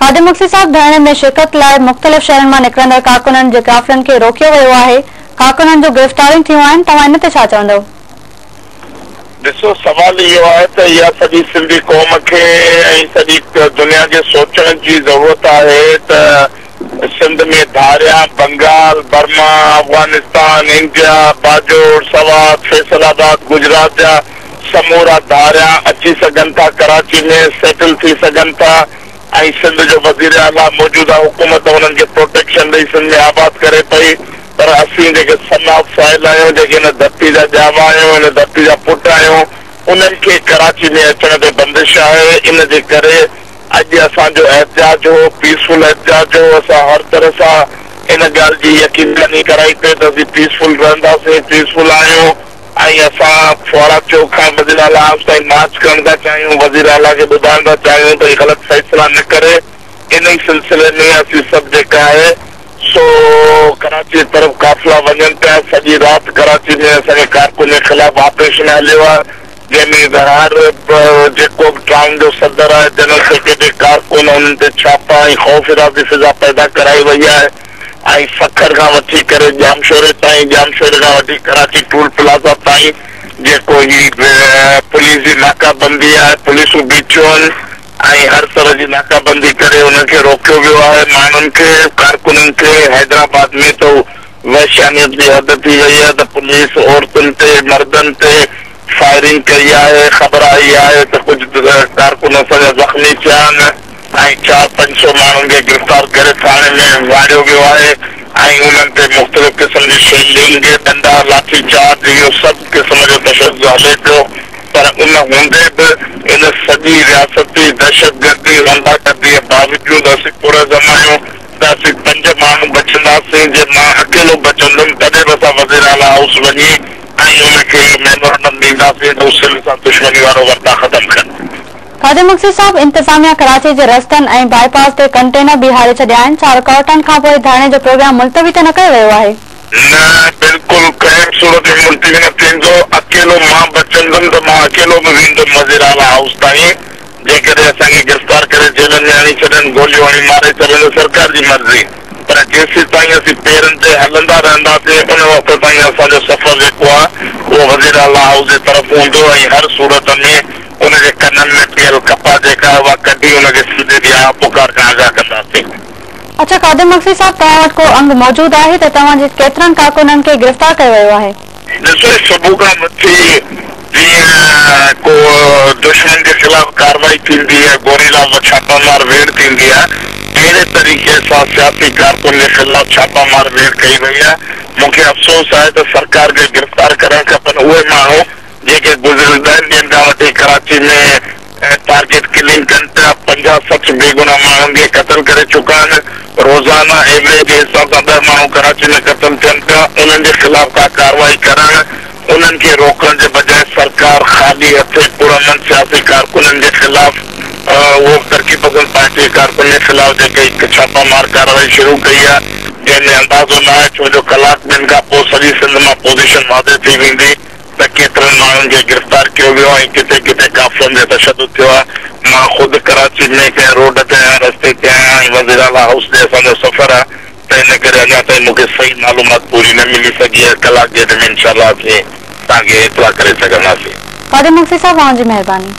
قادر مگسي صاحب، ڌرڻي ۾ شرڪت لاء مختلف شهرن مان نڪرندڙ ڪارڪنن جي قافلن کي روڪيو ويو آهي، ڪارڪنن جون گرفتاريون ٿيون آهن، توهان ان تي ڇا چوندؤ؟ ڏسو سوال اهو آهي ته اها سڄي سنڌي قوم کي ۽ سڄي دنيا کي سوچڻ جي ضرورت آهي ته سنڌ ۾ ڌاريان، بنگال، برما، افغانستان، انڊيا، باجوڙ، سوات، فيصل آباد، گجرات جا سمورا ڌاريان اچي سگهن ٿا ڪراچي ۾ سيٽل ٿي سگهن ٿا ۽ سنڌ جو وزير اعليٰ موجوده حڪومت انهن کي پروٽيڪشن ڏئي سنڌ ۾ آباد ڪري پئي پر اسين جيڪي سن آف سائل آهيون جيڪي هن ڌرتي جا ڄاوا آهيون هن ڌرتي جا پٽ آهيون انهن کي ڪراچي ۾ اچڻ تي بندش آهي ان جي ڪري اڄ اسان جو احتجاج هو پيسفل احتجاج هو اسان هر طرح سان ان ڳالهه جي يقين دهاني ڪرائي پئي ته اسين پيسفل رهنداسين پيسفل آهيون ۽ اسان ڦوهارا چوڪ کان وزير اعليٰ هائوس تائين مارچ ڪرڻ ٿا چاهيون، وزير اعليٰ کي ٻڌائڻ ٿا چاهيون ته هي غلط فيصلا نه ڪري، انهي سلسلي ۾ اسين سڀ جيڪا آهي سو ڪراچي طرف قافلا وڃن پيا، سڄي رات ڪراچي ۾ اسان جي ڪارڪن جي خلاف آپريشن هليو آهي، جنهن ۾ هر جيڪو به ٽائون جو صدر آهي، جنرل سيڪريٽري، ڪارڪن انهن تي ڇاپا ۽ خوف هراس جي فضا پيدا ڪرائي وئي آهي. ۽ سکر کان وٺي ڪري ڄامشوري تائين، ڄامشوري کان وٺي ڪراچي ٽول پلازا تائين جيڪو هي پوليس جي ناڪا بندي آهي، پوليسون بيٺيون آهن ۽ هر طرح جي ناڪا بندي ڪري انهن کي روڪيو ويو آهي، ماڻهن کي، ڪارڪنن کي حيدرآباد ۾ ته وحشيانيت جي حد ٿي وئي آهي ته پوليس عورتن تي، مردن تي فائرنگ ڪئي آهي، خبر آئي آهي ته ڪجهه ڪارڪن اسان جا زخمي ٿيا آهن. ۽ چار پنج سو ماڻهن کي گرفتار ڪري ٿاڻي ۾ واڙيو ويو آهي ۽ انهن تي مختلف قسم جي شيلنگ، ڏنڊا، لاٺي چارج اهو سڀ قسم جو تشدد هلي پيو پر ان هوندي به ان سڄي رياستي دهشتگردي غنڊا گردي باوجود اسين پرعزم آهيون ته اسين پنج ماڻهو بچنداسين جي مان اڪيلو بچندم تڏهن به اسان وزير اعليٰ هائوس وڃي ۽ ان کي اهو ميمورنڊم ڏينداسين ته هو سنڌ سان دشمني وارو ورتاء ختم ڪن. قادر مگسي صاحب، انتظاميا ڪراچي جي رستن ۽ بائي پاس تي ڪنٽينر بيهاري ڇڏيا آهن، ڇا رڪاوٽن کانپوء ڌرڻي جو پروگرام ملتوي ته نه ڪيو ويو آهي؟ نه بلڪل ڪنهن به صورت ۾ ملتوي نه ٿيندو، اڪيلو مان بچندم ته مان اڪيلو به ويندم وزير اعليٰ هائوس تائين، جيڪڏهن اسان کي گرفتار ڪري جيلن ۾ آڻي ڇڏن، گوليون هڻي ماري ڇڏن ته سرڪار جي مرضي، پر جيسيتائين اسين پيرن تي هلندا رهنداسين ان وقت تائين اسان جو سفر جيڪو آهي اهو وزير اعليٰ هائوس جي طرف هوندو ۽ هر صورت ۾ ان جي ڪنن ۾ پيل ڪپهه جيڪا آهي اها ڪڍي ان کي سنڌ جي آه پڪار کان آگاهه ڪنداسين. اڇا قادر مگسي صاحب توهان وٽ ڪو انگ موجود آهي ته توهان جي ڪيترن ڪارڪنن کي گرفتار ڪيو ويو آهي؟ ڏسو صبح کان وٺي جيئن ڪو دشمن جي خلاف ڪارروائي ٿيندي آهي گوريلا ڇاپا مار ويڙهه ٿيندي آهي اهڙي طريقي سان سياسي ڪارڪن جي خلاف ڇاپا مار ويڙهه ڪئي وئي آهي مون کي افسوس آهي ته سرڪار کي گرفتار ڪرڻ کپن اهي ماڻهو جيڪي گذريل ڏهن ڏينهن کان وٺي ڪراچي ۾ ٽارگيٽ ڪلنگ ڪن پيا، پنجاهه 60 بيگناهه ماڻهن کي قتل ڪري چڪا آهن، روزانه ايوريج جي حساب سان 10 ماڻهو ڪراچي ۾ قتل ٿين پيا، انهن جي خلاف ڪا ڪارروائي ڪرڻ، انهن کي روڪڻ جي بجاء سرڪار خالي هٿين پرامن سياسي ڪارڪنن جي خلاف اهو به ترقي پسند پارٽي جي ڪارڪنن جي خلاف جيڪي هڪ ڇاپا مار ڪارروائي شروع ڪئي آهي، جنهن ۾ اندازو نه آهي ڇو جو ڪلاڪ ٻن کان پوء سڄي سنڌ مان پوزيشن واضح ٿي ويندي. ته ڪيترن ماڻهن کي گرفتار ڪيو ويو ۽ ڪٿي ڪٿي قافلن تي تشدد ٿيو آهي. مان خود ڪراچي ۾ ڪنهن روڊ تي آهيان، رستي تي آهيان ۽ وزيراعليٰ هائوس ڏي اسان جو سفر آهي ته ان ڪري اڃا تائين مون کي صحيح معلومات پوري نه ملي سگهي آهي. ڪلاڪ ڏيڍ ۾ انشاء الله اسين توهان کي اطلاع ڪري سگهنداسين. قادر مگسي صاحب اوهان جي مهرباني.